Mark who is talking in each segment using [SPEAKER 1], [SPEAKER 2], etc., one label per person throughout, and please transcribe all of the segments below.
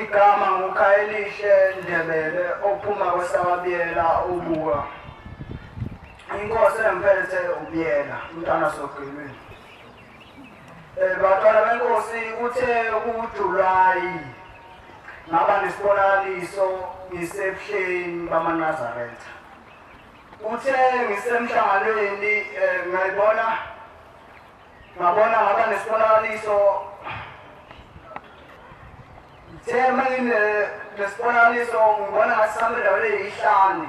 [SPEAKER 1] Igama nguKhayelihle Ndebele ophuma kwesakabiyela ubuka. Inkosi emphethe uBiyela umntwana sogilweni. Bantwana benkosi kuthe kuJulayi ngaba nesibonakaliso ngisebuhleni bamaNazaretha. Kuthe ngisemhlanganweni ngayibona ngabona ngaba nesibonakaliso. Thema nginesibonakaliso ngibona ngathi sihamba endaweni eyihlane,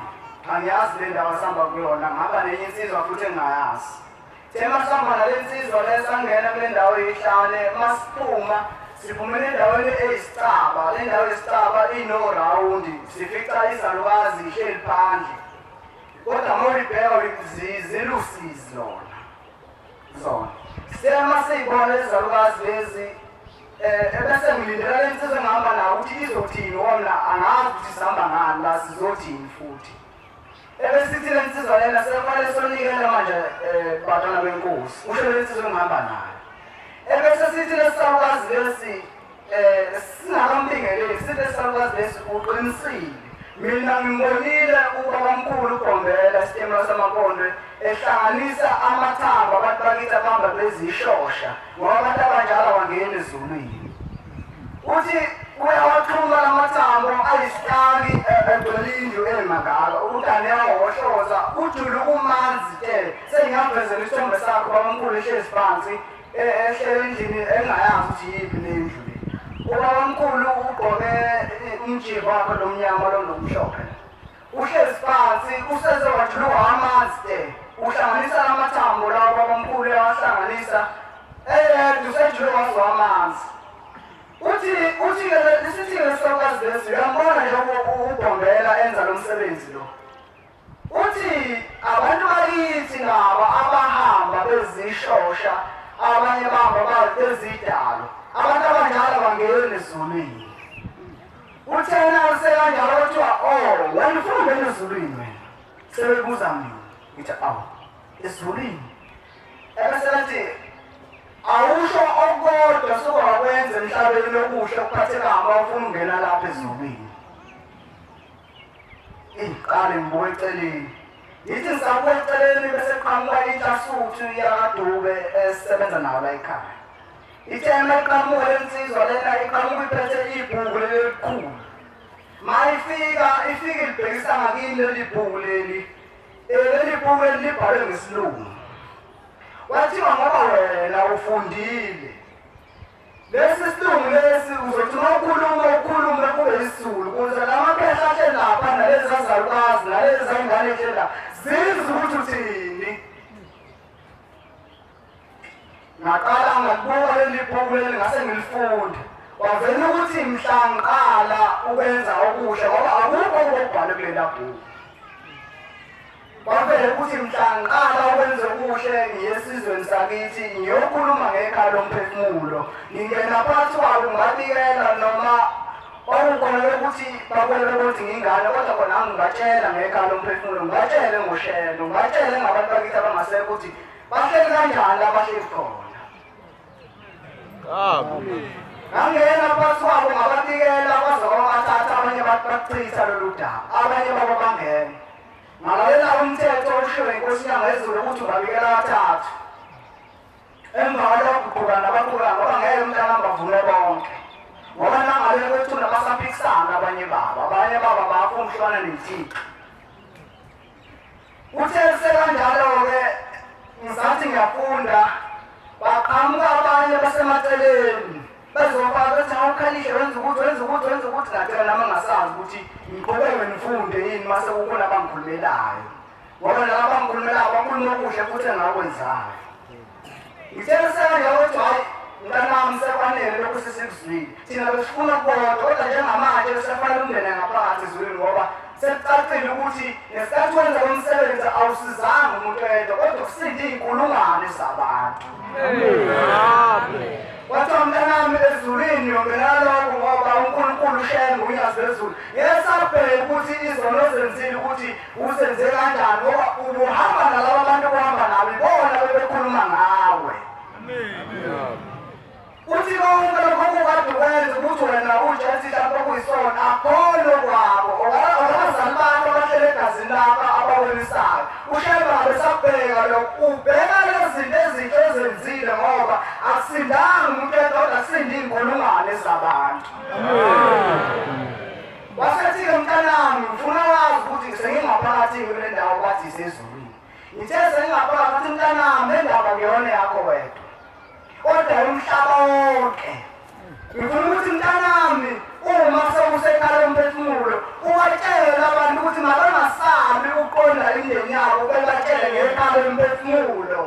[SPEAKER 1] angiyazi le ndawo sihamba kuyona, ngihamba nenye insizwa futhi engingayazi. Thema sihamba nale nsizwa le sangena kule ndawo eyihlane, masiphuma siphumela endaweni eyisicaba. Le ndawo eyisicaba inorawundi, sifica izalukazi ihleli phandle, kodwa uma ulibheka zilusizi lona zona. Sema siyibona izalukazi lezi ebese ngilindela le nsizwa engihamba nayo ukuthi izothini, ngoba mina angazi ukuthi sihamba ngani la, sizothini futhi. Ebesithi le nsizwa lena sekufanele sonikele manje bantwana benkosi, usho le nsizwa engihamba nayo. Ebese sithi lesalukazi lesi singakambingeleli, sithi lesalukazi lesi uqinisile. Mina ngimbonile ubabamkhulu uBhombela isitimela samankondwe ehlanganisa amathambo abantu bakithi abahamba bezishosha, ngoba abantu abanjalo abangeni ezulwini. Uthi uyawaxhuma lamathambo ayisitaki egcwele indlu emangaka, ukuthi aniyawohloza ujule kumanzi te. Sengiyavezela isithombe sakho babamkhulu ehlezi phansi ehlele endlini engayazi ukuthi yiphi le ndlu le. Ubabamkhulu ugqoke umjivo wakhe lomnyama lo nomhlophe, uhlezi phansi useze wajuluka amanzi te, uhlanganisa lamathambo lawo babamkhulu uyawahlanganisa eyedwa usejuluka waziwa amanzi. Uthi lisithi lesalukazi lesi uyambona nje uBhombela enza lo msebenzi lo. Uthi abantu bakithi ngaba abahamba bezishosha, abanye bahamba bezidalo, abantu abanjalo bangena ezulwini. Uthena usekanjalo kuthiwa oh wena ufuna ungena ezulwini wena, sebebuza mina ngithi awu ezulwini. Ebese bathi awusho okukodwa sokwawenza emhlabeni lokuhle okuphathekayo uma ufuna ungena lapha ezulwini. Iqale ngibuke eceleni, ngithi ngisabuka eceleni bese qhamuka inhlasuthu yakaDube esebenza nayo la ekhaya. Ithe uma iqhamuka le nsizwa lena iqhamuka iphethe ibhuku leli elikhulu. Ma ifika ifike ilibhekisa ngakini leli bhuku leli. Leli bhuku leli libhalwe ngesilungu. Wathiwa ngoba wena ufundile lesi silungu lesi uzothi uma ukhuluma ukhulume kube isiZulu, ukuze lamaphehla ahleli lapha nalezi zazalukazi nalezi zayingane ehleli lapha zizwe ukuthi uthini. Ngaqala ngakubuka leli bhuku leli ngase ngilifunda, kwavela ukuthi mhla ngiqala ukwenza okuhle, ngoba akukho okubhalwe kulela bhuku. Kwavela ukuthi mhla ngiqala ukwenza okuhle ngiye esizweni sakithi ngiyokhuluma ngekhaya lomphefumulo, ngingena phakathi kwabo ngibabikela, noma kwakukhona ukuthi babone ukuthi ngingane, kodwa khona ngibatshela ngekhaya lomphefumulo, ngibatshele ngoshelo, ngibatshele ngabantu bakithi abangasekho ukuthi bahleli kanjani la bahleli khona. Ngangena phakathi kwabo ngababikela, kwaze kwabathatha abanye bachitha lolu daba, abanye babo bangena. Ngalalela umthetho oshiwo inkosi Nyangezulu ukuthi ungabikela bathathu. Emva kwalokho uqhuba nabaqhuba, ngoba ngeke umntanami bavume bonke. Ngoba nangale kwethuna basaphikisana abanye babo, abanye babo bafuna ukuhlukana nethixo. Uthe sekanjalo-ke ngisathi ngiyafunda, baqhamuka abanye basemaceleni bezofaka bethi awukhalihle wenza ukuthi wenza ukuthi wenza ukuthi, ngacela nami ngingasazi ukuthi ngiqhubeke ngifunde yini mase kukhona abangikhulumelayo, ngoba laba abangikhulumelayo bakhuluma okuhle futhi engakwenzayo. Ngithe sekanjalo ukuthi hhayi mntanami sekwanele lokhu sesikuzwile, thina besifuna kodwa kodwa njengamanje sekufanele ungene ngaphakathi ezulwini, ngoba sekucacile ukuthi ngesikhathi wenza lo msebenzi awusizanga umuntu oyedwa, kodwa kusinde iy'nkulungwane zabantu. Kwathiwa mntanami ezulwini uyongena lokho, ngoba uNkulunkulu uShembe unyazi lwezulu ngeke ukuthi izono ozenzile ukuthi uzenze kanjani, ngoba ubuhamba nalaba bantu obuhamba nabo, ibona bebekhuluma ngawe. Uthi konke lokho okukade ukwenza ukuthi wena ujethi mhlawumbe okuyisona akhona kwabo abazali bakho abahlele egazini lakho abawelisayo. UShembe besabheka lokhu, ubheka lezi zinto ezinhle ezenzile ngoba akusindanga umuntu kodwa kusinde iy'nkulungwane zabantu. Wasethi-ke mntanami, ngifuna wazi ukuthi sengingaphakathi kule ndawo bathi isezulwini. Ngithe sengingaphakathi mntanami, le ndaba kuyona yakho wedwa kodwa umhlaba wonke. Ngifuna ukuthi mntanami uma sewusekhala umphefumulo ubatshele abantu ukuthi mabangasabi ukuqonda imindeni yabo, bebatshele ngekhala lomphefumulo.